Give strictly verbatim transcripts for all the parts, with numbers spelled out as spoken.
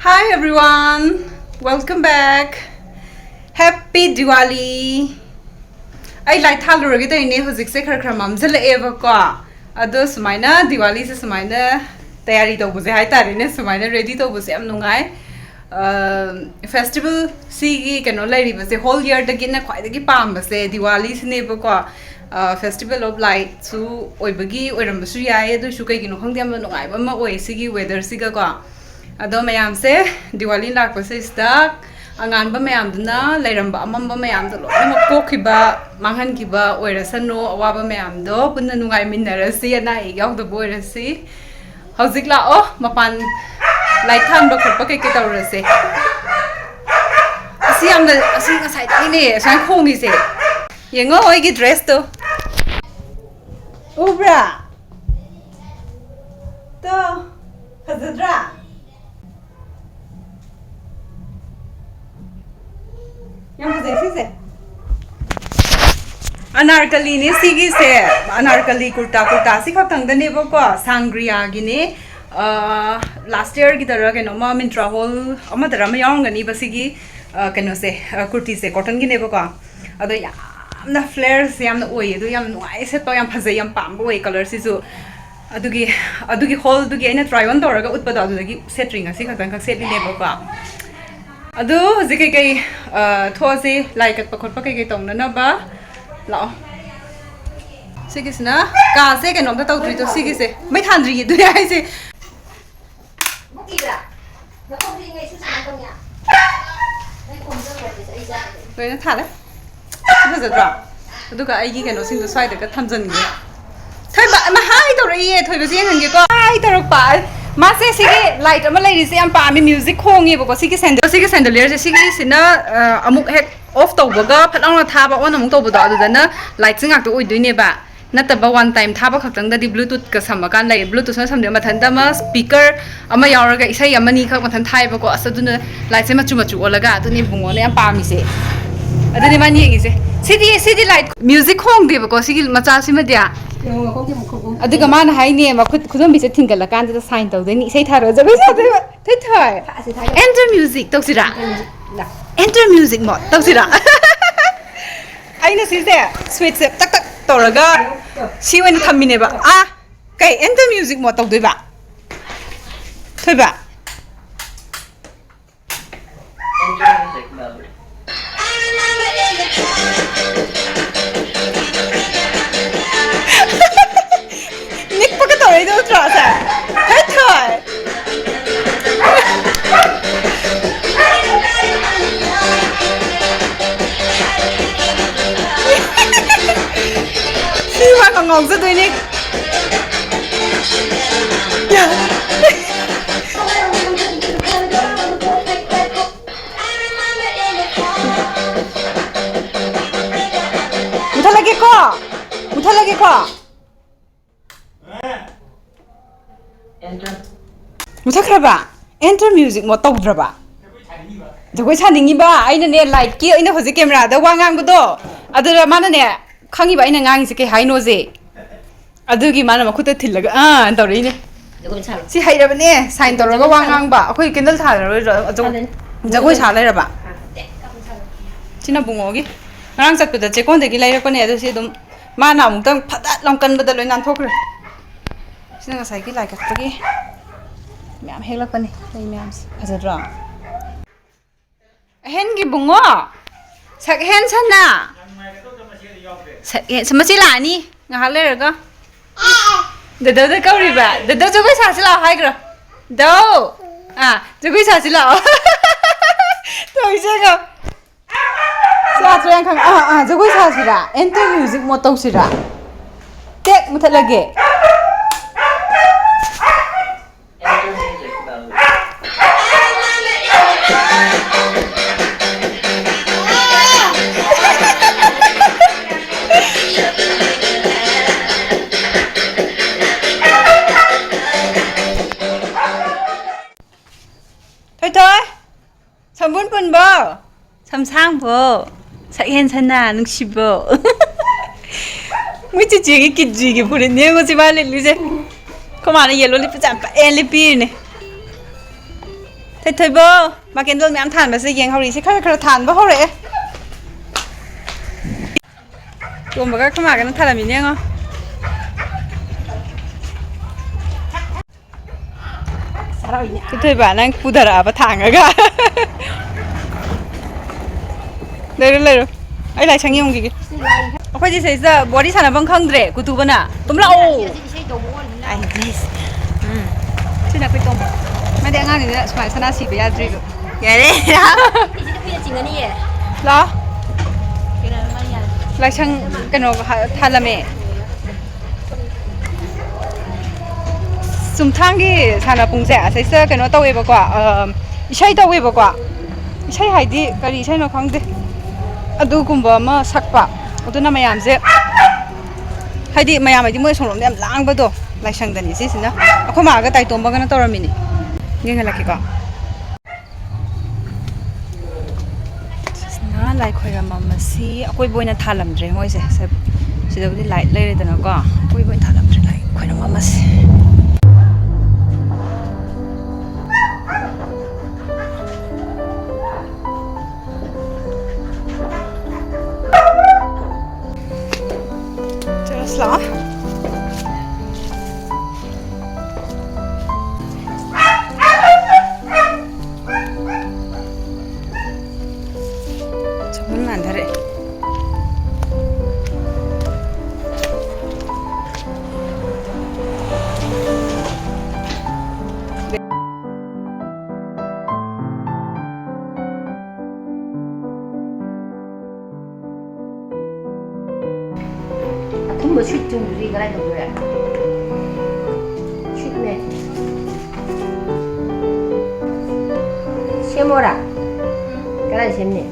Hi everyone, welcome back. Happy Diwali. ꯑꯩ light ꯊꯥꯜꯂꯨꯔꯒꯦ ꯇꯧꯔꯤꯅꯦ, ꯍꯧꯖꯤꯛꯁꯦ ꯈꯔ ꯈꯔ ꯃꯝꯁꯤꯜꯂꯛꯑꯦꯕꯀꯣ꯫ ꯑꯗꯣ ꯁꯨꯃꯥꯏꯅ ꯗꯤꯋꯥꯂꯤꯁꯦ ꯁꯨꯃꯥꯏꯅ ꯇꯌꯥꯔꯤ ꯇꯧꯕꯁꯦ ꯍꯥꯏꯇꯥꯔꯦꯅꯦ, ꯁꯨꯃꯥꯏꯅ ꯔꯦꯗꯤ ꯇꯧꯕꯁꯦ ꯌꯥꯝ ꯅꯨꯡꯉꯥꯏ꯫ ꯐꯦꯁꯇꯤꯚꯦꯜ ꯁꯤꯒꯤ ꯀꯩꯅꯣ ꯂꯩꯔꯤꯕꯁꯦ ꯍꯣꯜ ꯌꯔꯗꯒꯤꯅ ꯈ꯭ꯋꯥꯏꯗꯒꯤ ꯄꯥꯝꯕꯁꯦ ꯗꯤꯋꯥꯂꯤꯁꯤꯅꯦꯕꯀꯣ꯫ ꯐꯦꯁꯇꯤꯚꯦꯜ ꯑꯣꯐ ꯂꯥꯏꯠꯁꯨ ꯑꯣꯏꯕꯒꯤ ꯑꯣꯏꯔꯝꯕꯁꯨ ꯌꯥꯏ, ꯑꯗꯨꯏꯁꯨ ꯀꯩꯒꯤꯅꯣ ꯈꯪꯗꯦ, ꯌꯥꯝꯅ ꯅꯨꯡꯉꯥꯏꯕ ꯑꯃ ꯑꯣꯏ ꯁꯤꯒꯤ ꯋꯦꯗꯔꯁꯤꯒꯀꯣ꯫ ꯑꯗꯣ ꯃꯌꯥꯝꯁꯦ, ꯗꯤꯋꯥꯂꯤ ꯂꯥꯛꯄꯁꯤꯗ ꯑꯉꯥꯟꯕ ꯃꯌꯥꯝꯗꯨꯅ ꯂꯩꯔꯝꯕ ꯑꯃꯝꯕ ꯃꯌꯥꯝꯗꯣ ꯂꯣꯏꯅꯃꯛ ꯀꯣꯛꯈꯤꯕ, ꯃꯥꯡꯍꯟꯈꯤꯕ ꯑꯣꯏꯔꯁꯅꯨ꯫ ꯑꯋꯥꯕ ꯃꯌꯥꯝꯗꯣ ꯄꯨꯟꯅ ꯅꯨꯡꯉꯥꯏꯃꯤꯟꯅꯔꯁꯤ, ꯑꯅꯥ ꯑꯌꯦꯛ ꯌꯥꯎꯗꯕ ꯑꯣꯏꯔꯁꯤ꯫ ꯍꯧꯖꯤꯛ ꯂꯥꯛꯑꯣ, ꯃꯄꯥꯟ ꯂꯥꯏꯠ ꯊꯥꯟꯕ ꯈꯣꯠꯄ ꯀꯩꯀꯩ ꯇꯧꯔꯁꯦ꯫ ꯑꯁꯤ ꯌꯥꯝꯅ, ꯑꯁꯤ ꯉꯁꯥꯏꯗꯒꯤꯅꯦ ꯑꯁꯨꯃꯥꯏꯅ ꯈꯣꯡꯉꯤꯁꯦ꯫ ꯌꯦꯡꯉꯣ ꯑꯩꯒꯤ ꯗ꯭ꯔꯦꯁꯇꯣ꯫ ꯎꯕ꯭ꯔꯥ? ꯇꯣ, ꯐꯖꯗ꯭ꯔꯥ? ꯌꯥꯝ ꯐꯖꯩ ꯁꯤꯁꯦ꯫ ꯑꯅꯥꯔꯀꯂꯤꯅꯦ ꯁꯤꯒꯤꯁꯦ꯫ ꯑꯅꯥꯔꯀꯂꯤ ꯀꯨꯔꯇꯥ, ꯀꯨꯔꯇꯥ ꯁꯤ ꯈꯛꯇꯪꯗꯅꯦꯕꯀꯣ, ꯁꯥꯡꯒ꯭ꯔꯤꯌꯥꯒꯤꯅꯦ꯫ ꯂꯥꯁ ꯌꯔꯒꯤꯗꯔ ꯀꯩꯅꯣꯃ ꯃꯤꯟꯇ꯭ꯔꯥ ꯍꯣꯜ ꯑꯃꯗꯔ ꯑꯃ ꯌꯥꯎꯔꯝꯒꯅꯤꯕ ꯁꯤꯒꯤ, ꯑ, ꯀꯩꯅꯣꯁꯦ, ꯑ, ꯀꯨꯔꯇꯤꯁꯦ ꯀꯣꯇꯟꯒꯤꯅꯦꯕꯀꯣ꯫ ꯑꯗꯣ ꯌꯥꯝꯅ ꯐ꯭ꯂꯦꯌꯔꯁꯦ ꯌꯥꯝꯅ ꯑꯣꯏꯌꯦ, ꯑꯗꯣ ꯌꯥꯝ ꯅꯨꯡꯉꯥꯏ ꯁꯦꯠꯄ, ꯌꯥꯝ ꯐꯖꯩ, ꯌꯥꯝ ꯄꯥꯝꯕ ꯑꯣꯏ ꯀꯂꯔꯁꯤꯁꯨ꯫ ꯑꯗꯨꯒꯤ, ꯑꯗꯨꯒꯤ ꯍꯣꯜꯗꯨꯒꯤ ꯑꯩꯅ ꯇ꯭ꯔꯥꯏ ꯑꯣꯟ ꯇꯧꯔꯒ ꯎꯠꯄꯗꯣ, ꯑꯗꯨꯗꯒꯤ ꯁꯦꯠꯇ꯭ꯔꯤ, ꯉꯁꯤ ꯈꯛꯇꯪꯈꯛ ꯁꯦꯠꯂꯤꯅꯦꯕꯀꯣ꯫ ꯑꯗꯨ ꯍꯧꯖꯤꯛ ꯀꯩꯀꯩ, ꯑ, ꯊꯣꯛꯑꯁꯤ, ꯂꯥꯏ ꯀꯠꯄ ꯈꯣꯠꯄ ꯀꯩꯀꯩ ꯇꯧꯅꯅꯕ ꯂꯥꯛꯑꯣ꯫ ꯁꯤꯒꯤꯁꯤꯅ ꯀꯥꯁꯦ ꯀꯩꯅꯣꯝꯇ ꯇꯧꯗ꯭ꯔꯤꯗꯣ, ꯁꯤꯒꯤꯁꯦ ꯃꯩ ꯊꯥꯟꯗ꯭ꯔꯤꯌꯦ, ꯑꯗꯨꯅꯦ ꯍꯥꯏꯁꯦ꯫ ꯂꯣꯏꯅ ꯊꯥꯔꯦ꯫ ꯁꯤ ꯐꯖꯗ꯭ꯔꯣ? ꯑꯗꯨꯒ ꯑꯩꯒꯤ ꯀꯩꯅꯣꯁꯤꯡꯗꯣ ꯁ꯭ꯋꯥꯏꯗꯒ ꯊꯝꯖꯟꯒꯦ꯫ ꯊꯣꯏꯕ, ꯑꯃ ꯍꯥꯏ ꯇꯧꯔꯛꯏꯌꯦ, ꯊꯣꯏꯕꯁꯦ ꯌꯦꯡꯍꯟꯒꯦꯀꯣ꯫ ꯍꯥꯏ ꯇꯧꯔꯛꯄ꯫ ꯃꯥꯁꯦ ꯁꯤꯒꯤ ꯂꯥꯏꯠ ꯑꯃ ꯂꯩꯔꯤꯁꯦ ꯌꯥꯝ ꯄꯥꯝꯃꯤ, ꯃ꯭ꯌꯨꯖꯤꯛ ꯈꯣꯡꯉꯦꯕꯀꯣ꯫ ꯁꯤꯒꯤ ꯁꯦꯟꯗ-, ꯁꯤꯒꯤ ꯁꯦꯟꯗꯂꯤꯌꯔꯁꯦ, ꯁꯤꯒꯤꯁꯤꯅ, ꯑ, ꯑꯃꯨꯛ ꯍꯦꯛ ꯑꯣꯐ ꯇꯧꯕꯒ ꯐꯠ ꯂꯥꯎꯅ ꯊꯥꯕ, ꯑꯣꯟ ꯑꯃꯨꯛ ꯇꯧꯕꯗꯣ, ꯑꯗꯨꯗꯅ ꯂꯥꯏꯠꯁꯦ ꯉꯥꯛꯇ ꯑꯣꯏꯗꯣꯏꯅꯦꯕ꯫ ꯅꯠꯇꯕ ꯋꯥꯟ ꯇꯥꯏꯝ ꯊꯥꯕ ꯈꯛꯇꯪꯗꯗꯤ ꯕ꯭ꯂꯨꯇꯨꯠꯀ ꯁꯝꯃꯀꯥꯟꯗ ꯂꯩ꯫ ꯕ꯭ꯂꯨꯇꯨꯠꯁꯤꯅ ꯁꯝꯗꯣꯏ ꯃꯊꯟꯇ ꯑꯃ ꯁ꯭ꯄꯤꯀꯔ ꯑꯃ ꯌꯥꯎꯔꯒ ꯏꯁꯩ ꯑꯃꯅꯤꯈꯛ ꯃꯊꯟ ꯊꯥꯏꯕꯀꯣ꯫ ꯑꯁ, ꯑꯗꯨꯅ ꯂꯥꯏꯠꯁꯦ ꯃꯆꯨ ꯃꯆꯨ ꯑꯣꯜꯂꯒ, ꯑꯗꯨꯅꯤ ꯏꯕꯨꯡꯉꯣꯅ ꯌꯥꯝ ꯄꯥꯝꯃꯤꯁꯦ꯫ ꯑꯗꯨꯅꯦ ꯃꯥꯅ ꯌꯦꯡꯉꯤꯁꯦ꯫ ꯁꯤꯗꯤ, ꯁꯤꯗꯤ light, music ꯈꯣꯡꯗꯦꯕꯀꯣ, ꯁꯤꯒꯤ ꯃꯆꯥꯁꯤꯃꯗꯤ꯫ ꯌꯦꯡꯉꯣ, ꯃꯈꯣꯡꯁꯦ ꯑꯃꯨꯛ ꯈꯣꯡꯉꯨ꯫ ꯑꯗꯨꯒ ꯃꯥꯅ ꯍꯥꯏꯅꯦ, ꯃꯈꯨꯠ ꯈꯨꯗꯣꯝꯕꯤꯁꯦ ꯊꯤꯟꯒꯠꯂꯀꯥꯟꯗ sign ꯇꯧꯗꯣꯏꯅꯤ, ꯏꯁꯩ ꯊꯥꯔꯣ, ꯖꯒꯣꯏ ꯁꯥꯗꯣꯏꯕ꯫ ꯊꯣꯏ ꯊꯣꯏ꯫ ꯑꯁꯤ ꯊꯥꯔꯣ꯫ Enter music ꯇꯧꯁꯤꯔꯥ? Enter music ꯂꯥꯎ꯫ Enter music mode ꯇꯧꯁꯤꯔꯥ? ꯑꯩꯅ ꯁꯤꯁꯦ switchꯁꯦ ꯇꯛ ꯇꯛ ꯇꯧꯔꯒ ꯁꯤ ꯑꯣꯏꯅ ꯊꯝꯃꯤꯅꯦꯕ꯫ ꯑꯥ, ꯀꯩ enter music mode ꯇꯧꯗꯣꯏꯕ? ꯊꯣꯏꯕ? ꯅꯤꯛꯄꯒ ꯇꯧꯔꯛꯏꯗꯣ ꯎꯗ꯭ꯔꯣ, ꯁꯦ? ꯍꯩꯠ ꯊꯣꯏ! ꯁꯤ ꯃꯥ ꯉꯥꯎꯖꯗꯣꯏꯅꯦ꯫ ꯃꯨꯊꯠꯂꯒꯦꯀꯣ? ꯃꯨꯊꯠꯂꯒꯦꯀꯣ? ꯃꯨꯊꯠꯈ꯭ꯔꯕ? Enter music mode ꯇꯧꯗ꯭ꯔꯕ? ꯖꯒꯣꯏ ꯁꯥꯅꯤꯡꯉꯤꯕ꯫ ꯑꯩꯅꯅꯦ, lightꯀꯤ, ꯑꯩꯅ ꯍꯧꯖꯤꯛ cameraꯗ ꯋꯥ ꯉꯥꯡꯕꯗꯣ, ꯑꯗꯨꯗ ꯃꯥꯅꯅꯦ, ꯈꯪꯉꯤꯕ ꯑꯩꯅ ꯉꯥꯡꯉꯤꯁꯦ ꯀꯩ ꯍꯥꯏꯅꯣꯁꯦ꯫ ꯑꯗꯨꯒꯤ ꯃꯥꯅ ꯃꯈꯨꯠꯇ ꯊꯤꯜꯂꯒ ꯑꯥ ꯇꯧꯔꯛꯏꯅꯦ꯫ ꯖꯒꯣꯏ ꯁꯥꯔꯣ꯫ ꯁꯤ ꯍꯩꯔꯕꯅꯦ, sign ꯇꯧꯔꯒ ꯋꯥ ꯉꯥꯡꯕ꯫ ꯑꯩꯈꯣꯏ candle ꯊꯥꯜꯂꯔꯣꯏꯗ꯭ꯔꯣ? ꯖꯒꯣꯏ, ꯊꯥꯗꯣꯏꯅꯦ꯫ ꯖꯒꯣꯏ ꯁꯥ ꯂꯩꯔꯕ? ꯑꯥ꯫ ꯁꯤꯅ ꯕꯨꯡꯉꯣꯒꯤ꯫ ꯉꯔꯥꯡ ꯆꯠꯄꯗ ꯆꯦꯛꯀꯣꯟꯗꯒꯤ ꯂꯩꯔꯛꯄꯅꯦ, ꯑꯗꯣ ꯁꯤ ꯑꯗꯨꯝ ꯃꯥꯅ ꯑꯃꯨꯛꯇꯪ ꯐꯗꯠ ꯂꯥꯎ ꯀꯟꯕꯗ ꯂꯣꯏ ꯅꯥꯟꯊꯣꯛꯈ꯭ꯔꯦ꯫ ꯁꯤꯅ ꯉꯁꯥꯏꯒꯤ ꯂꯥꯏ ꯀꯠꯄꯒꯤ ꯃꯌꯥꯝ ꯍꯦꯛꯂꯛꯄꯅꯦ, ꯂꯩ ꯃꯌꯥꯝꯁꯦ꯫ ꯐꯖꯗ꯭ꯔꯣ? ꯑꯍꯦꯟꯒꯤ ꯕꯨꯡꯉꯣ, ꯁꯛꯍꯦꯟ ꯁꯅꯥ꯫ ꯁꯛꯍꯦꯟ-, ꯃꯆꯦ ꯂꯥꯛꯑꯅꯤ ꯉꯥꯏꯍꯥꯛ ꯂꯩꯔꯒ꯫ ꯗꯗꯧꯗ ꯀꯧꯔꯤꯕ꯫ ꯗꯗꯧ ꯖꯒꯣꯏ ꯁꯥꯁꯤ ꯂꯥꯛꯑꯣ ꯍꯥꯏꯈ꯭ꯔꯣ꯫ ꯗꯧ! ꯑꯥ, ꯖꯒꯣꯏ ꯁꯥꯁꯤ ꯂꯥꯛꯑꯣ꯫ ꯇꯧꯔꯤꯁꯦ ꯌꯦꯡꯉꯣ꯫ ꯆꯥ ꯆꯥ ꯌꯥꯝ ꯈꯪ-, ꯑꯥ, ꯑꯥ, ꯖꯒꯣꯏ ꯁꯥꯁꯤꯔꯥ? Enter music mode ꯇꯧꯁꯤꯔꯥ? ꯇꯦꯛ ꯃꯨꯊꯠꯂꯒꯦ꯫ ꯊꯣꯏꯊꯣꯏ, ꯁꯝꯕꯨꯟ ꯄꯨꯟꯕꯣ, ꯁꯝꯁꯥꯡꯕꯣ꯫ ꯁꯛ ꯍꯦꯟ ꯁꯅꯥ ꯅꯨꯡꯁꯤꯕꯣ꯫ ꯃꯣꯏ ꯆꯤꯆꯦꯒꯤ ꯀꯤꯖꯤꯒꯤ ꯐꯨꯔꯤꯠꯅꯦ ꯌꯦꯡꯉꯣ ꯁꯤ ꯃꯥ ꯂꯤꯠꯂꯤꯁꯦ꯫ ꯑꯩꯈꯣꯏ ꯃꯥꯅ ꯌꯦꯜꯂꯣ ꯂꯤꯠꯄꯁꯦ ꯌꯥꯝ ꯄꯛꯑꯦ ꯂꯤꯠꯄꯤꯔꯤꯅꯦ꯫ ꯊꯣꯏꯊꯣꯏꯕꯣ, ꯃꯥ ꯀꯦꯟꯗꯜ ꯃꯌꯥꯝ ꯊꯥꯟꯕꯁꯦ ꯌꯦꯡꯍꯧꯔꯤ꯫ ꯁꯤ ꯈꯔ ꯈꯔ ꯊꯥꯟꯕ ꯍꯧꯔꯛꯑꯦ꯫ ꯇꯣꯝꯕꯒ ꯑꯩꯈꯣꯏ ꯃꯥꯒꯅ ꯊꯥꯔꯝꯃꯤꯅꯦ ꯌꯦꯡꯉꯣ꯫ ꯏꯊꯣꯏꯕ, ꯅꯪ ꯄꯨꯊꯔꯛꯑꯕ ꯊꯥꯡꯉꯒ꯫ ꯂꯩꯔꯣ, ꯂꯩꯔꯣ꯫ ꯑꯩ ꯂꯥꯏꯁꯪ ꯌꯦꯡꯉꯨꯈꯤꯒꯦ꯫ ꯑꯩꯈꯣꯏꯗꯤ ꯁꯤꯗꯩꯁꯤꯗ ꯋꯥꯔꯤ ꯁꯥꯟꯅꯐꯝ ꯈꯪꯗ꯭ꯔꯦ꯫ ꯀꯨꯇꯨꯕꯅ ꯑꯗꯨꯝ ꯂꯥꯛꯑꯣ꯫ ꯑꯩ please꯫ ꯎꯝ꯫ ꯁꯤꯅ ꯑꯩꯈꯣꯏ ꯇꯣꯝꯕ꯫ ꯃꯥꯗꯤ ꯑꯉꯥꯡꯅꯤꯅ ꯁꯨꯃꯥꯏꯅ ꯁꯅꯥ ꯁꯤꯕ ꯌꯥꯗ꯭ꯔꯤꯕ꯫ ꯌꯥꯔꯦ꯫ ꯂꯥꯛꯑꯣ꯫ ꯂꯥꯏꯁꯪ ꯀꯩꯅꯣ ꯍꯥ-, ꯊꯥꯜꯂꯝꯃꯦ꯫ ꯆꯨꯝꯊꯥꯡꯒꯤ ꯁꯥꯟꯅꯄꯨꯡꯁꯦ ꯑꯁꯩꯁꯤꯗ ꯀꯩꯅꯣ ꯇꯧꯋꯦꯕꯀꯣ, ꯑ, ꯏꯁꯩ ꯇꯧꯋꯦꯕꯀꯣ꯫ ꯏꯁꯩ ꯍꯥꯏꯗꯤ ꯀꯔꯤ ꯏꯁꯩꯅꯣ ꯈꯪꯗꯦ꯫ ꯑꯗꯨꯒꯨꯝꯕ ꯑꯃ ꯁꯛꯄ꯫ ꯑꯗꯨꯅ ꯃꯌꯥꯝꯁꯦ, ꯍꯥꯏꯗꯤ ꯃꯌꯥꯝ ꯍꯥꯏꯗꯤ ꯃꯣꯏ ꯑꯁꯣꯝꯂꯣꯝꯗ ꯌꯥꯝ ꯂꯥꯡꯕꯗꯣ, ꯂꯥꯏꯁꯪꯗꯅꯤ ꯁꯤꯁꯤꯅ꯫ ꯑꯩꯈꯣꯏ ꯃꯥꯒ ꯇꯥꯏꯇꯣꯝꯕꯒꯅ ꯇꯧꯔꯝꯃꯤꯅꯤ꯫ ꯌꯦꯡꯍꯜꯂꯛꯀꯦꯀꯣ꯫ ꯁꯤꯁꯤꯅ ꯂꯥꯏ ꯈꯣꯏꯔꯝꯐꯝ ꯑꯁꯤ ꯑꯀꯣꯏꯕ ꯑꯣꯏꯅ ꯊꯥꯜꯂꯝꯗ꯭ꯔꯦ ꯃꯣꯏꯁꯦ꯫ ꯁ-, ꯁꯤꯗꯕꯨꯗꯤ light ꯂꯩꯔꯦꯗꯅꯀꯣ, ꯑꯀꯣꯏꯕ ꯑꯣꯏꯅ ꯊꯥꯜꯂꯝꯗ꯭ꯔꯦ ꯂꯥꯏ ꯈꯣꯏꯔꯝꯐꯝ ꯑꯁꯤ꯫ ꯆꯠꯂꯁꯤ ꯂꯥꯛꯑꯣ꯫ ꯁꯣꯝꯗ ꯅꯥꯟꯊꯔꯛꯑꯦ꯫ ꯑꯊꯨꯝꯕ sweet ꯆꯨꯡꯗꯨꯗꯤ ꯀꯗꯥꯏ ꯇꯧꯗꯣꯔꯦ? Sweetꯅꯦ꯫ ꯁꯦꯝꯃꯣꯔꯥ? ꯀꯗꯥꯏ ꯁꯦꯝꯅꯤ?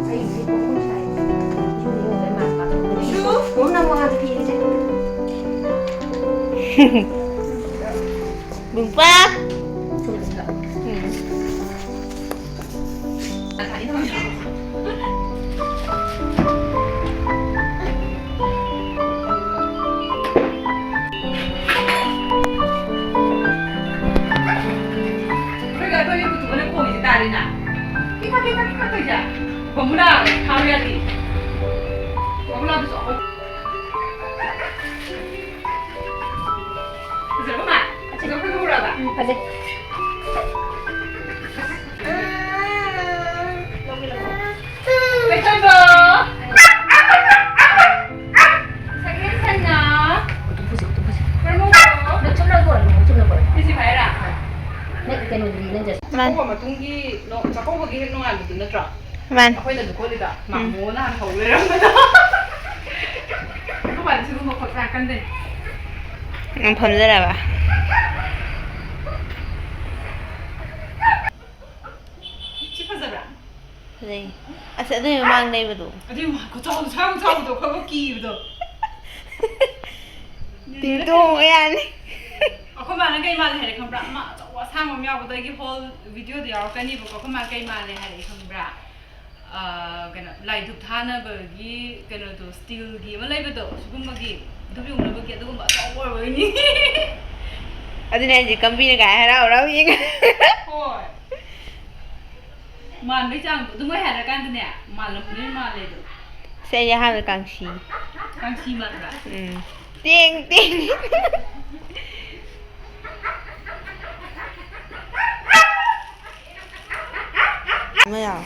ꯑꯩ ꯍꯧꯖꯤꯛ ꯄꯨꯈꯝ ꯁꯥꯏ꯫ ꯌꯨꯝꯗ ꯌꯣꯟꯕꯩ ꯃꯥꯟꯕ꯫ ꯁꯨ? ꯀꯣꯝꯅ ꯃꯉꯥꯗ ꯄꯤꯔꯤꯁꯦ꯫ ꯕꯨꯡꯄꯥ! ꯎꯝ꯫ ꯑꯩꯈꯣꯏꯒ ꯑꯩꯈꯣꯏꯒꯤ ꯀꯨꯇꯨ ꯍꯣꯏꯅ ꯈꯣꯡꯉꯤꯁꯦ ꯇꯥꯔꯦꯅ꯫ ꯀꯤꯀ, ꯀꯤꯀ, ꯀꯤꯀ ꯇꯧꯏꯁꯦ꯫ ꯕꯃꯨꯂꯥ ꯊꯥꯕ ꯌꯥꯗꯦ꯫ ꯕꯃꯨꯂꯥꯗꯨꯁꯨ ꯑꯍꯨꯝ꯫ ꯐꯖꯔꯕ ꯃꯥ? ꯐꯖꯕ ꯐꯖꯍꯧꯔꯕ? ꯎꯝ, ꯐꯖꯩ꯫ ꯀꯩꯊꯣꯏꯕ꯫ ꯁꯒꯦꯟ ꯁꯅꯥ꯫ ꯀꯔꯝꯕ? ꯅꯪ ꯆꯨꯝꯅ ꯄꯣꯔꯛꯑꯣ, ꯆꯨꯝꯅ ꯄꯣꯔꯛꯑꯣ꯫ ꯁꯤꯁꯤ ꯍꯥꯏꯔ? ꯅꯪ ꯀꯩꯅꯣꯗꯨꯗꯤ ꯅꯪ just ꯃꯥꯅꯤ꯫ ꯆꯥꯛꯀꯧꯕ ꯃꯇꯨꯡꯒꯤ ꯅꯣ-, ꯆꯥꯛꯀꯧꯕꯒꯤ ꯍꯦꯛ ꯅꯣꯡꯉꯥꯟꯕꯗꯨ ꯅꯠꯇ꯭ꯔꯣ? ꯃꯥꯅꯤ꯫ ꯑꯩꯈꯣꯏꯅ ꯑꯗꯨ ꯈꯣꯠꯂꯤꯗ, ꯎꯝ꯫ ꯃꯥꯃꯣꯅ ꯍꯥꯟꯅ ꯍꯧ ꯂꯩꯔꯝꯕꯗꯣ꯫ ꯑꯩꯈꯣꯏ ꯃꯥꯗꯤ ꯁꯤꯒꯨꯝꯕ ꯈꯣꯠꯄ ꯌꯥꯝ ꯀꯟꯗꯦ꯫ ꯅꯪ ꯐꯝꯖꯔꯕ? ꯁꯤ ꯐꯖꯕ꯭ꯔꯥ? ꯐꯖꯩ꯫ ꯑꯁ, ꯑꯗꯨꯏ ꯃꯃꯥꯡ ꯂꯩꯕꯗꯣ꯫ ꯑꯗꯨꯏ ꯃꯃꯥꯡ ꯈꯨꯆꯥꯎ, ꯁꯥꯡ ꯆꯥꯎꯕꯗꯣ, ꯑꯩꯈꯣꯏꯕꯨ ꯀꯤꯕꯗꯣ꯫ ꯇꯤꯡꯇꯣꯡ ꯌꯥꯅꯤ꯫ ꯑꯩꯈꯣꯏ ꯃꯥꯅ ꯀꯩ ꯃꯥꯜꯂꯦ ꯍꯥꯏꯔꯦ ꯈꯪꯕ꯭ꯔꯥ? ꯑꯃ ꯑꯆꯧꯕ ꯑꯁꯥꯡꯕ ꯑꯃ ꯌꯥꯎꯕꯗꯣ ꯑꯩꯒꯤ whole videoꯗ ꯌꯥꯎꯔꯛꯀꯅꯤꯕꯀꯣ꯫ ꯑꯩꯈꯣꯏ ꯃꯥ ꯀꯩ ꯃꯥꯜꯂꯦ ꯍꯥꯏꯔꯦ ꯈꯪꯕ꯭ꯔꯥ? ꯑ, ꯀꯩꯅꯣ, ꯂꯥꯏ ꯙꯨꯞ ꯊꯥꯅꯕꯒꯤ ꯀꯩꯅꯣꯗꯣ, steelꯒꯤ ꯑꯃ ꯂꯩꯕꯗꯣ, ꯁꯤꯒꯨꯝꯕꯒꯤ ꯙꯨꯞ ꯌꯨꯡꯅꯕꯒꯤ, ꯑꯗꯨꯒꯨꯝꯕ ꯑꯆꯧꯕ ꯑꯣꯏꯕꯒꯤꯅꯤ꯫ ꯑꯗꯨꯅꯦ ꯍꯥꯏꯁꯦ, ꯀꯝꯕꯤꯅ ꯀꯥꯏ ꯍꯔꯥꯎ ꯍꯔꯥꯎ ꯌꯦꯡꯉ꯫ ꯍꯣꯏ꯫ ꯃꯥꯟꯕꯩ ꯆꯥꯡꯗꯣ ꯑꯗꯨꯝ ꯑꯣꯏ ꯍꯥꯏꯔꯀꯥꯟꯗꯅꯦ, ꯃꯥꯜꯂꯝꯗꯣꯏ ꯃꯥꯜꯂꯦ ꯑꯗꯣ꯫ ꯁꯦ, ꯑꯩ ꯑꯍꯥꯟꯕꯗ ꯀꯥꯡꯁꯤ꯫ ꯀꯥꯡꯁꯤ ꯃꯥꯟꯕ꯭ꯔꯥ? ꯎꯝ꯫ ꯇꯦꯡ, ꯇꯦꯡ꯫ ꯑꯃ ꯌꯥꯎ꯫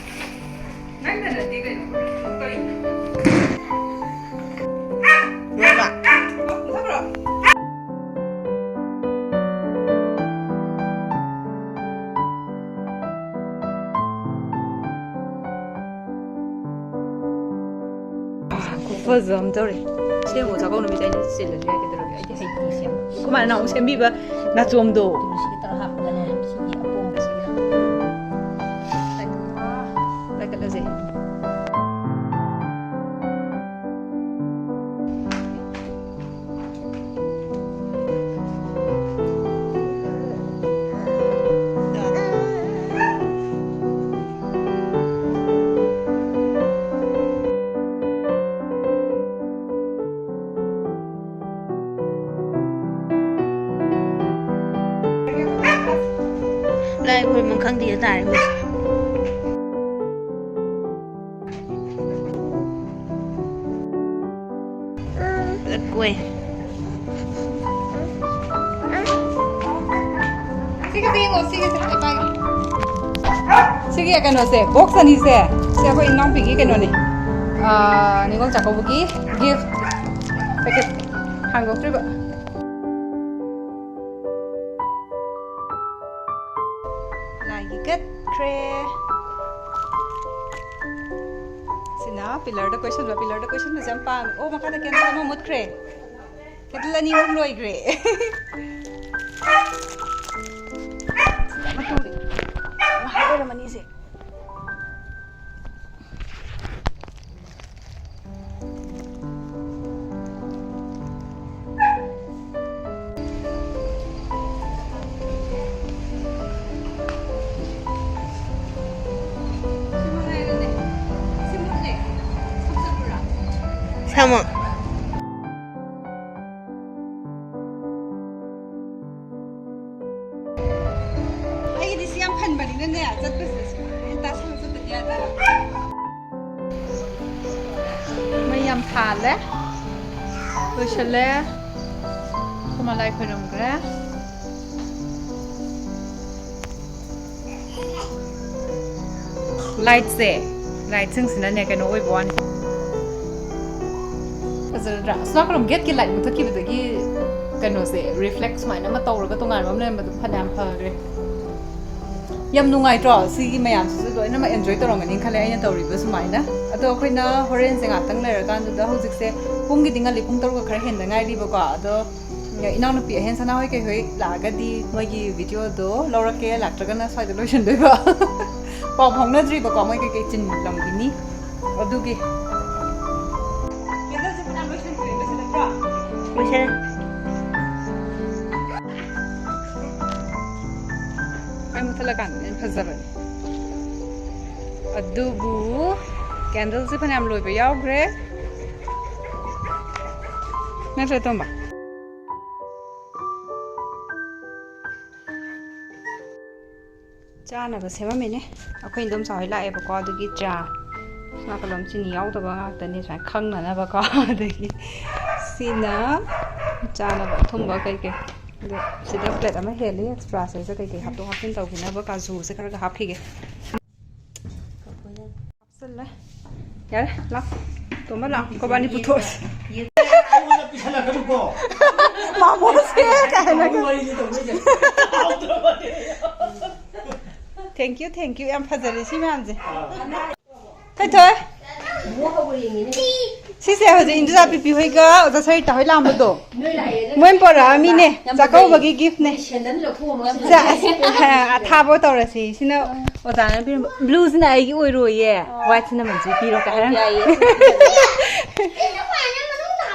ꯅꯪꯗ ꯅꯠꯇꯦ ꯀꯩꯅꯣ? ꯀꯔꯤꯅꯣ? ꯂꯣꯏꯔꯕ? ꯃꯨꯊꯠꯈ꯭ꯔꯣ꯫ ꯈꯨꯐꯖ ꯑꯃ ꯇꯧꯔꯦ꯫ ꯁꯦꯝꯃꯣ, ꯆꯥꯛꯀꯧ ꯅꯨꯃꯤꯠ ꯑꯩꯅ ꯆꯤꯜꯂꯁꯨ ꯌꯥꯏ, ꯀꯩꯗꯧꯔꯒꯦ? ꯑꯩꯗꯤ ꯍꯩꯇꯦ ꯁꯦꯝꯕ꯫ ꯑꯩꯈꯣꯏ ꯃꯥꯅ ꯅꯍꯥꯟꯃꯨꯛ ꯁꯦꯝꯕꯤꯕ ꯅꯥꯆꯣꯝꯗꯣ꯫ ꯇꯨꯜꯁꯤꯒ ꯇꯧꯔ ꯍꯥꯞꯄꯒꯅꯦ, ꯁꯤꯒꯤ ꯑꯄꯣꯝꯕꯁꯤꯒ꯫ ꯂꯥꯏꯀꯠꯂꯁꯦ꯫ ꯂꯥꯏ ꯈꯨꯔꯨꯝꯕ ꯈꯪꯗꯦ ꯇꯥꯔꯦ ꯃꯣꯏꯁꯦ꯫ ꯂꯀꯣꯏ꯫ ꯁꯤꯒꯤꯁꯦ ꯌꯦꯡꯉꯣ, ꯁꯤꯒꯤꯁꯦ ꯍꯥꯏ ꯄꯥꯏꯒꯦ꯫ ꯁꯤꯒꯤ ꯀꯩꯅꯣꯁꯦ, ꯕꯣꯛꯁ ꯑꯅꯤꯁꯦ, ꯁꯤ ꯑꯩꯈꯣꯏ ꯏꯅꯥꯎꯄꯤꯒꯤ ꯀꯩꯅꯣꯅꯦ, ꯑꯥ, ꯅꯤꯉꯣꯜ ꯆꯥꯛꯀꯧꯕꯒꯤ ꯒꯤꯐ ꯄꯦꯀꯦꯠ ꯍꯥꯡꯗꯣꯛꯇ꯭ꯔꯤꯕ꯫ ꯂꯥꯏꯒꯤ ꯀꯠꯈ꯭ꯔꯦ꯫ ꯁꯤꯅ ꯄꯤꯂꯔꯗ ꯀꯣꯏꯁꯟꯕ, ꯄꯤꯂꯔꯗ ꯀꯣꯏꯁꯟꯕꯁꯦ ꯌꯥꯝ ꯄꯥꯝꯃꯦ꯫ ꯑꯣ, ꯃꯈꯥꯗ ꯀꯦꯟꯗꯜ ꯑꯃ ꯃꯨꯠꯈ꯭ꯔꯦ꯫ ꯀꯦꯟꯗꯜ ꯑꯅꯤ ꯑꯍꯨꯝ ꯂꯣꯏꯈ꯭ꯔꯦ꯫ ꯑꯃ ꯇꯧꯔꯤ꯫ ꯉꯥꯏꯍꯥꯛ ꯑꯣꯏꯔꯝꯃꯅꯤ ꯁꯦ꯫ ꯁꯃ꯫ ꯑꯩꯒꯤꯗꯤ ꯁꯤ ꯌꯥꯝ ꯐꯟꯕꯅꯤꯅꯅꯦ, ꯆꯠꯄꯁꯤꯗ ꯁꯨꯃꯥꯏꯅ ꯇꯥꯁꯜꯂ ꯆꯠꯇꯗꯤ ꯌꯥꯗꯦꯕ꯫ ꯃꯩ ꯌꯥꯝ ꯊꯥꯜꯂꯦ, ꯂꯣꯏꯁꯜꯂꯦ꯫ ꯑꯩꯈꯣꯏ ꯃꯥ ꯂꯥꯏ ꯈꯣꯏꯔꯝꯈ꯭ꯔꯦ꯫ ꯂꯥꯏꯠꯁꯦ, ꯂꯥꯏꯠꯁꯤꯡꯁꯤꯅꯅꯦ ꯀꯩꯅꯣ ꯑꯣꯏꯕ ꯋꯥꯅꯤ꯫ ꯐꯖꯔꯗ꯭ꯔꯥ? ꯑꯁ, ꯂꯥꯛꯀꯅꯨ, ꯒꯦꯠꯀꯤ ꯂꯥꯏꯠ ꯃꯨꯊꯠꯈꯤꯕꯗꯒꯤ ꯀꯩꯅꯣꯁꯦ, ꯔꯤꯐ꯭ꯂꯦꯛ ꯁꯨꯃꯥꯏꯅ ꯑꯃ ꯇꯧꯔꯒ ꯇꯣꯉꯥꯟꯕ ꯑꯃ ꯂꯩꯔꯝꯕꯗꯣ ꯐꯅꯌꯥꯝ ꯐꯈ꯭ꯔꯦ꯫ ꯌꯥꯝ ꯅꯨꯡꯉꯥꯏꯇ꯭ꯔꯣ? ꯁꯤꯒꯤ ꯃꯌꯥꯝꯁꯤꯁꯨ ꯂꯣꯏꯅꯃꯛ ꯑꯦꯟꯖꯣꯏ ꯇꯧꯔꯝꯒꯅꯤ ꯈꯜꯂꯦ ꯑꯩꯅ ꯇꯧꯔꯤꯕ ꯁꯨꯃꯥꯏꯅ꯫ ꯑꯗꯣ ꯑꯩꯈꯣꯏꯅ ꯍꯣꯔꯦꯟꯁꯦ ꯉꯥꯛꯇꯪ ꯂꯩꯔꯀꯥꯟꯗꯨꯗ, ꯍꯧꯖꯤꯛꯁꯦ ꯄꯨꯡꯒꯤꯗꯤ ꯉꯜꯂꯤ, ꯄꯨꯡ ꯇꯔꯨꯛꯀ ꯈꯔ ꯍꯦꯟꯗ ꯉꯥꯏꯔꯤꯕꯀꯣ꯫ ꯑꯗꯣ ꯏꯅꯥꯎꯅꯨꯄꯤ ꯑꯍꯦꯟ ꯁꯅꯥ ꯍꯣꯏ ꯀꯩ ꯍꯣꯏ ꯂꯥꯛꯑꯒꯗꯤ ꯃꯣꯏꯒꯤ ꯚꯤꯗꯤꯑꯣꯗꯣ ꯂꯧꯔꯛꯀꯦ, ꯂꯥꯛꯇ꯭ꯔꯒꯅ ꯁ꯭ꯋꯥꯏꯗ ꯂꯣꯏꯁꯤꯟꯗꯣꯏꯕ꯫ ꯄꯥꯎ ꯐꯥꯎꯅꯗ꯭ꯔꯤꯕꯀꯣ, ꯃꯣꯏ ꯀꯩꯀꯩ ꯆꯤꯟꯂꯝꯈꯤꯅꯤ ꯑꯗꯨꯒꯤ꯫ ꯀꯦꯟꯗꯜꯁꯦ ꯐꯅꯌꯥꯝ ꯂꯣꯏꯁꯤꯟꯈ꯭ꯔꯦ, ꯂꯣꯏꯁꯤꯜꯂꯛꯇ꯭ꯔꯣ? ꯂꯣꯏꯁꯤꯜꯂꯦ꯫ ꯃꯩ ꯃꯨꯠꯊꯠꯂꯀꯥꯟꯗꯅ ꯍꯦꯟꯅ ꯐꯖꯕꯅꯦ꯫ ꯑꯗꯨꯕꯨ ꯀꯦꯟꯗꯜꯁꯦ ꯐꯅꯌꯥꯝ ꯂꯣꯏꯕ ꯌꯥꯎꯈ꯭ꯔꯦ꯫ ꯅꯠꯇ꯭ꯔ, ꯇꯣꯝꯕ? ꯆꯥꯅꯕ ꯁꯦꯝꯃꯝꯃꯤꯅꯦ꯫ ꯑꯩꯈꯣꯏ ꯏꯗꯣꯝꯆꯥ ꯍꯣꯏ ꯂꯥꯛꯑꯦꯕꯀꯣ, ꯑꯗꯨꯒꯤ ꯆꯥ꯫ ꯅꯥꯀꯜꯂꯣꯝ ꯆꯤꯅꯤ ꯌꯥꯎꯗꯕ ꯉꯥꯛꯇꯅꯦ, ꯁꯨꯃꯥꯏꯅ ꯈꯪꯅꯅꯕꯀꯣ꯫ ꯑꯗꯒꯤ ꯁꯤꯅ ꯆꯥꯅꯕ ꯑꯊꯨꯝꯕ ꯀꯩꯀꯩ꯫ ꯑꯗꯣ ꯁꯤꯗ ꯄ꯭ꯂꯦꯠ ꯑꯃ ꯍꯦꯜꯂꯤ, ꯑꯦꯛꯁꯇ꯭ꯔꯥ ꯁꯤꯗꯩꯁꯤꯗ ꯀꯩꯀꯩ ꯍꯥꯞꯇꯣꯛ ꯍꯥꯞꯆꯤꯟ ꯇꯧꯈꯤꯅꯕ ꯀꯥꯖꯨꯁꯦ ꯈꯔꯒ ꯍꯥꯞꯈꯤꯒꯦ꯫ ꯍꯥꯞꯆꯤꯜꯂꯦ꯫ ꯌꯥꯔꯦ, ꯂꯥꯛ꯫ ꯇꯣꯝꯕ, ꯂꯥꯛ꯫ ꯀꯣꯕꯥꯅꯤ ꯄꯨꯊꯣꯛꯑꯁꯤ꯫ ꯑꯩꯉꯣꯟꯗ ꯄꯤꯁꯜꯂꯛꯀꯅꯨꯀꯣ꯫ ꯃꯥꯃꯣꯁꯦ ꯀꯥꯏꯅꯒ꯫ ꯋꯥꯔꯤꯁꯦ ꯇꯧꯗꯣꯏꯁꯦ꯫ Thank you, thank you꯫ ꯌꯥꯝ ꯐꯖꯔꯦ ꯁꯤ ꯃꯌꯥꯝꯁꯦ꯫ ꯊꯣꯏ ꯊꯣꯏ꯫ ꯁꯤꯁꯦ ꯍꯧꯖꯤꯛ ꯏꯟꯗꯤꯔꯥ ꯄꯤꯄꯤ ꯍꯣꯏꯒ ꯑꯣꯖꯥ ꯁꯔꯤꯇꯥ ꯍꯣꯏ ꯂꯥꯛꯑꯝꯕꯗꯣ꯫ ꯃꯣꯏ ꯄꯣꯔꯛꯑꯃꯤꯅꯦ꯫ ꯆꯥꯛꯀꯧꯕꯒꯤ gift ꯅꯦ꯫ ꯁꯦ, ꯑꯁ, ꯑꯊꯥꯕ ꯇꯧꯔꯁꯤ꯫ ꯁꯤꯅ ꯑꯣꯖꯥꯅ ꯄꯤꯔꯝꯕ꯫ Blue ꯁꯤꯅ ꯑꯩꯒꯤ ꯑꯣꯏꯔꯣꯏꯌꯦ꯫ White ꯁꯤꯅ ꯃꯟꯖꯨ ꯄꯤꯔꯣ ꯀꯥꯏ ꯍꯥꯏꯔꯝꯃꯤ꯫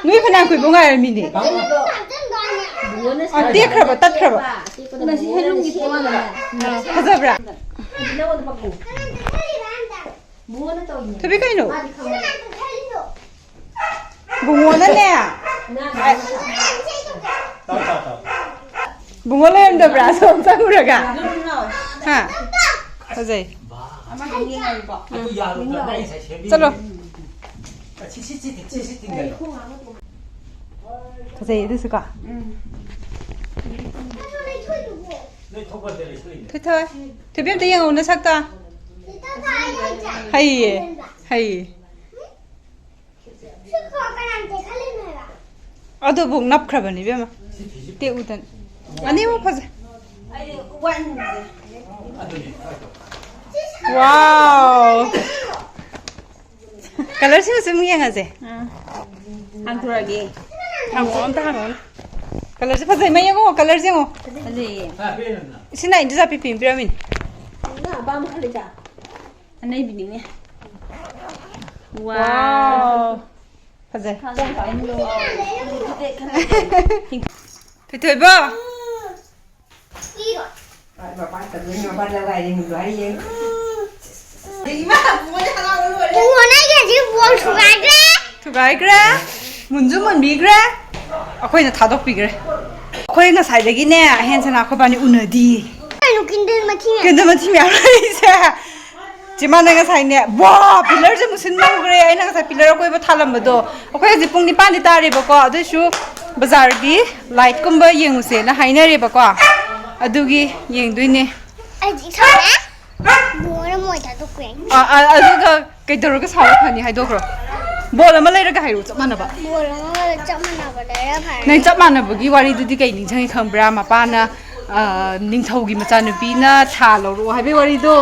ꯅꯣꯏ ꯐꯅꯌꯥꯝ ꯀꯨꯏꯕ ꯉꯥꯏꯔꯝꯃꯤꯅꯦ꯫ ꯑ, ꯇꯦꯛꯈ꯭ꯔꯕ, ꯇꯠꯈ꯭ꯔꯕ? ꯉꯁꯤ ꯍꯦꯟꯂꯨꯝꯒꯤ ꯄꯣꯠ ꯑꯃ꯫ ꯑ, ꯐꯖꯕ꯭ꯔꯥ? ꯅꯉꯣꯟꯗ ꯄꯛꯄ꯭ꯔꯣ? ꯊꯣꯏꯕꯤ ꯀꯩꯅꯣ? ꯕꯨꯡꯉꯣꯅꯅꯦ꯫ ꯕꯨꯡꯉꯣ ꯂꯩꯔꯝꯗꯕ꯭ꯔꯥ? ꯁꯣꯝ ꯆꯪꯉꯨꯔꯒ꯫ ꯍꯥ? ꯐꯖꯩ꯫ ꯆꯠꯂꯣ꯫ ꯐꯖꯩ ꯑꯗꯨꯁꯨ ꯀꯣ꯫ ꯊꯣꯏꯊꯣꯏ꯫ ꯊꯣꯏꯕꯤ ꯑꯝꯇ ꯌꯦꯡꯉꯣ ꯅꯁꯛꯇꯣ꯫ ꯍꯩꯌꯦ꯫ ꯍꯩꯌꯦ꯫ ꯑꯗꯨꯕꯨ ꯅꯞꯈ꯭ꯔꯕꯅꯤ ꯏꯕꯦꯝꯃ꯫ ꯇꯦꯛꯎꯗꯅ꯫ ꯑꯅꯤꯃꯛ ꯐꯖꯩ꯫ ꯋꯥꯎ꯫ Colour ꯁꯤꯃꯁꯨ ꯑꯃꯨꯛ ꯌꯦꯡꯉꯁꯦ꯫ ꯍꯥꯡꯗꯣꯔꯛꯑꯒꯦ꯫ ꯍꯥꯡꯉꯛꯑꯣ, ꯑꯝꯇ ꯍꯥꯡꯉꯛꯑꯣꯅꯦ꯫ Colour ꯁꯦ ꯐꯖꯩ꯫ ꯃꯩ ꯌꯦꯡꯉꯣ, colour ꯁꯦ ꯌꯦꯡꯉꯣ꯫ ꯐꯖꯩꯌꯦ꯫ ꯁꯤꯅ ꯏꯟꯗꯤꯔꯥ ꯄꯤꯄꯤꯅ ꯄꯤꯔꯝꯃꯤꯅꯦ꯫ ꯅꯪ ꯑꯄꯥꯝꯕ ꯈꯜꯂꯤꯗ꯫ ꯑꯅꯩꯕꯤꯅꯤꯅꯦ꯫ ꯋꯥꯎ꯫ ꯐꯖꯩ꯫ ꯊꯣꯏꯊꯣꯏꯕ꯫ ꯏꯃꯥ, ꯕꯨꯡꯉꯣꯅ ꯍꯔꯥꯎꯕ ꯂꯣꯏꯔꯦ꯫ ꯕꯨꯡꯉꯣꯅ ꯑꯩꯒꯤ ꯍꯧꯖꯤꯛ ball ꯊꯨꯒꯥꯏꯈ꯭ꯔꯦ꯫ ꯊꯨꯒꯥꯏꯈ꯭ꯔꯦ꯫ ꯃꯨꯟꯁꯨ ꯃꯨꯟꯕꯤꯈ꯭ꯔꯦ꯫ ꯑꯩꯈꯣꯏꯅ ꯊꯥꯗꯣꯛꯄꯤꯈ꯭ꯔꯦ꯫ ꯑꯩꯈꯣꯏ ꯉꯁꯥꯏꯗꯒꯤꯅꯦ ꯑꯍꯦꯟ ꯁꯅꯥ ꯑꯩꯈꯣꯏꯕꯥꯅꯤ ꯎꯅꯗꯤꯌꯦ꯫ ꯀꯦꯟꯗꯜ ꯃꯊꯤ ꯃꯌꯥꯝ꯫ ꯀꯦꯟꯗꯜ ꯃꯊꯤ ꯃꯌꯥꯝ ꯂꯩꯔꯤꯁꯦ꯫ ꯆꯦꯃꯥꯅ ꯉꯁꯥꯏꯅꯦ, ꯋꯥ, ꯄꯤꯂꯔꯁꯦ ꯃꯨꯁꯤꯟ ꯃꯨꯈ꯭ꯔꯦ꯫ ꯑꯩꯅ ꯉꯁꯥꯏ ꯄꯤꯂꯔ ꯑꯀꯣꯏꯕ ꯊꯥꯜꯂꯝꯕꯗꯣ꯫ ꯑꯩꯈꯣꯏ ꯍꯧꯖꯤꯛ ꯄꯨꯡ ꯅꯤꯄꯥꯟꯗꯤ ꯇꯥꯔꯦꯕꯀꯣ, ꯑꯗꯨꯏꯁꯨ ꯕꯖꯥꯔꯒꯤ ꯂꯥꯏꯠꯀꯨꯝꯕ ꯌꯦꯡꯉꯨꯁꯦꯅ ꯍꯥꯏꯅꯔꯦꯕꯀꯣ, ꯑꯗꯨꯒꯤ ꯌꯦꯡꯗꯣꯏꯅꯦ꯫ ꯑꯩꯗꯤ ꯏꯁꯥꯅ ꯃꯣꯔ ꯑꯃ ꯑꯣꯏ ꯊꯥꯗꯣꯛꯈ꯭ꯔꯦ꯫ ꯑ, ꯑ, ꯑꯗꯨꯒ ꯀꯩꯗꯧꯔꯒ ꯁꯥꯕ ꯐꯅꯤ ꯍꯥꯏꯗꯣꯛꯈ꯭ꯔꯣ꯫ ꯕꯣꯜ ꯑꯃ ꯂꯩꯔꯒ ꯍꯥꯏꯔꯨ, ꯆꯞ ꯃꯥꯟꯅꯕ꯫ ꯕꯣꯜ ꯑꯃꯒ ꯆꯞ ꯃꯥꯟꯅꯕ ꯂꯩꯔ ꯐꯔꯦ꯫ ꯅꯪ ꯆꯞ ꯃꯥꯟꯅꯕꯒꯤ ꯋꯥꯔꯤꯗꯨꯗꯤ ꯀꯩ ꯅꯤꯡꯁꯤꯡꯉꯤ ꯈꯪꯕ꯭ꯔꯥ? ꯃꯄꯥꯅ, ꯑ, ꯅꯤꯡꯊꯧꯒꯤ ꯃꯆꯥꯅꯨꯄꯤꯅ ꯁꯥ ꯂꯧꯔꯛꯑꯣ ꯍꯥꯏꯕꯒꯤ ꯋꯥꯔꯤꯗꯣ꯫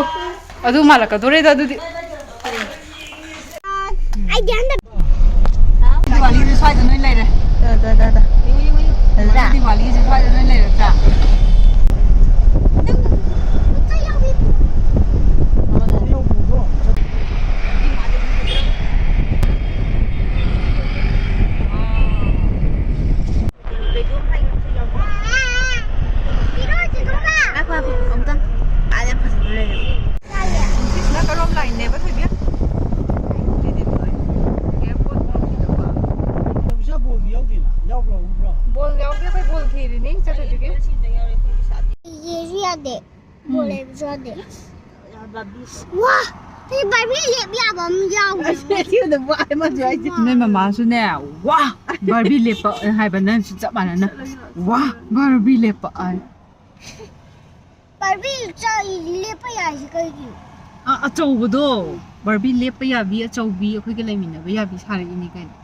ꯑꯗꯨ ꯃꯥꯜꯂꯛꯀꯗꯣꯔꯦꯗ ꯑꯗꯨꯗꯤ꯫ ꯑꯩꯗꯤ ꯍꯟꯗꯛ ꯗꯤꯋꯥꯂꯤꯗꯤ ꯁ꯭ꯋꯥꯏꯗ ꯅꯣꯏ ꯂꯩꯔꯦ꯫ ꯗꯤꯋꯥꯂꯤꯁꯦ ꯁ꯭ꯋꯥꯏꯗ ꯅꯣꯏ ꯂꯩꯔꯗ꯭ꯔꯥ? ꯉꯥꯏꯈꯣ, ꯉꯥꯏꯈꯣ, ꯑꯃꯨꯛꯇꯪ꯫ ꯑꯥꯗ ꯌꯥꯝ ꯐꯖꯕ ꯂꯩꯔꯦ꯫ ꯁꯤꯁꯤꯅ ꯀꯔꯣꯝ ꯂꯥꯏꯟꯅꯦꯕ, ꯊꯣꯏꯕꯤ? ꯁꯤꯗꯤ ꯅꯣꯏ ꯑꯦꯌꯥꯔꯄꯣꯔꯠ ꯃꯅꯨꯡꯒꯤꯗꯀꯣ꯫ ꯌꯥꯎꯁꯪ ꯕꯣꯜꯗꯤ ꯌꯥꯎꯗꯦꯅ? ꯌꯥꯎꯕ꯭ꯔꯣ, ꯎꯕ꯭ꯔꯣ? ꯕꯣꯜ ꯌꯥꯎꯗꯦ, ꯑꯩꯈꯣꯏ ꯕꯣꯜ ꯊꯤꯔꯤꯅꯤ, ꯆꯠꯇꯣꯏꯗꯨꯒꯤ꯫ ꯌꯦꯁꯨ ꯌꯥꯗꯦ꯫ ꯕꯣꯜ ꯎꯝ꯫ ꯂꯩꯕꯁꯨ ꯌꯥꯗꯦ꯫ ꯋꯥ! ꯁꯤ ꯕꯥꯔꯕꯤ ꯂꯦꯞ ꯌꯥꯕ ꯑꯃ ꯌꯥꯎꯈ꯭ꯔꯦ꯫ ꯑꯁꯤ, ꯑꯁꯤ ꯑꯣꯏꯅ ꯋꯥ ꯑꯃꯁꯨ ꯍꯥꯏꯁꯦ꯫ ꯅꯣꯏ ꯃꯃꯥꯁꯨꯅꯦ, "ꯋꯥ! ꯕꯥꯔꯕꯤ ꯂꯦꯞꯄ" ꯍꯥꯏꯕ ꯅꯪꯁꯨ ꯆꯞ ꯃꯥꯟꯅꯅ, "ꯋꯥ! ꯕꯥꯔꯕꯤ ꯂꯦꯞꯄ" ꯍꯥꯏ꯫ ꯕꯥꯔꯕꯤ ꯆ-, ꯂꯦꯞꯄ ꯌꯥꯏꯁꯦ ꯀꯩꯒꯤꯅꯣ? ꯑ, ꯑꯆꯧꯕꯗꯣ, ꯕꯥꯔꯕꯤ ꯂꯦꯞꯄ ꯌꯥꯕꯤ ꯑꯆꯧꯕꯤ, ꯑꯩꯈꯣꯏꯒ ꯂꯩꯃꯤꯟꯅꯕ ꯌꯥꯕꯤ ꯁꯥꯔꯛꯏꯅꯤ ꯀꯩꯅꯣ꯫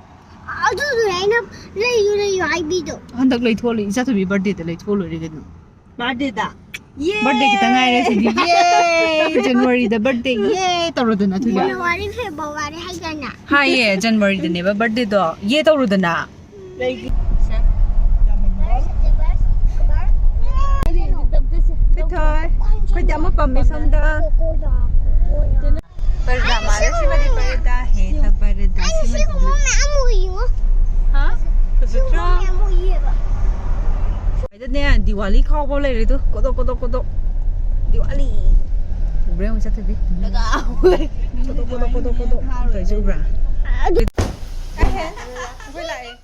ꯑꯗꯨꯗꯨꯅꯦ ꯑꯩꯅ ꯂꯩꯌꯨ ꯂꯩꯌꯨ ꯍꯥꯏꯕꯤꯗꯣ꯫ ꯍꯟꯗꯛ ꯂꯩꯊꯣꯛꯑ ꯂꯣꯏ-, ꯏꯆꯥꯊꯣꯏꯕꯤ ꯕꯥꯔꯗꯦꯗ ꯂꯩꯊꯣꯛꯑ ꯂꯣꯏꯔꯦ ꯀꯩꯅꯣ꯫ ꯕꯥꯔꯗꯦꯗ? ꯌꯦ! ꯕꯥꯔꯗꯦ ꯈꯤꯇꯪ ꯉꯥꯏꯔꯦ ꯁꯤꯗꯤ꯫ ꯌꯦ! ꯖꯅꯋꯥꯔꯤꯗ ꯕꯥꯔꯗꯦ, ꯌꯦ! ꯇꯧꯔꯣꯗꯅ, ꯊꯣꯏꯕꯤ꯫ ꯖꯅꯋꯥꯔꯤ, ꯐꯦꯕ꯭ꯔꯨꯋꯥꯔꯤ ꯍꯥꯏꯗꯥꯏꯅꯦ? ꯍꯥꯏꯌꯦ, ꯖꯅꯋꯥꯔꯤꯗꯅꯦꯕ ꯕꯥꯔꯗꯦꯗꯣ꯫ ꯌꯦ ꯇꯧꯔꯣꯗꯅ꯫ ꯂꯩꯒꯤ-, ꯁꯦ꯫ ꯄꯤꯊꯣꯏ꯫ ꯑꯩꯈꯣꯏꯗꯤ ꯑꯃ ꯄꯥꯝꯃꯦ ꯁꯣꯝꯗ꯫ ꯄꯔꯗꯥ ꯃꯥꯜꯂꯦ, ꯁꯤꯃꯗꯤ ꯄꯔꯗꯥ꯫ ꯍꯦ, ꯇ ꯄꯔꯗꯥ, ꯑꯩꯅ ꯁꯤꯃꯗꯤ꯫ ꯁꯤꯒꯨꯝꯕ ꯃꯌꯥꯝ ꯎꯏꯉꯣ꯫ ꯍꯥ? ꯁꯤꯒꯨꯝꯕ ꯐꯖꯗ꯭ꯔꯥ? ꯃꯌꯥꯝ ꯎꯏꯌꯦꯕ꯫ ꯁꯤꯗꯅꯦ, ꯗꯤꯋꯥꯂꯤ ꯈꯥꯎꯕ ꯂꯩꯔꯦ ꯑꯗꯨ꯫ ꯀꯣꯗꯣꯛ, ꯀꯣꯗꯣꯛ, ꯀꯣꯗꯣꯛ꯫ ꯗꯤꯋꯥꯂꯤ꯫ ꯎꯕ꯭ꯔꯥ ꯌꯦꯡꯉꯨ, ꯆꯠꯊꯕꯤ꯫ ꯀꯣꯗꯣꯛ, ꯀꯣꯗꯣꯛ, ꯀꯣꯗꯣꯛ, ꯀꯣꯗꯣꯛ꯫ ꯇꯧꯔꯤꯁꯦ ꯎꯕ꯭ꯔꯥ? ꯑꯗꯨ ꯑꯩꯈꯣꯏ ꯂꯥꯛꯑꯦ꯫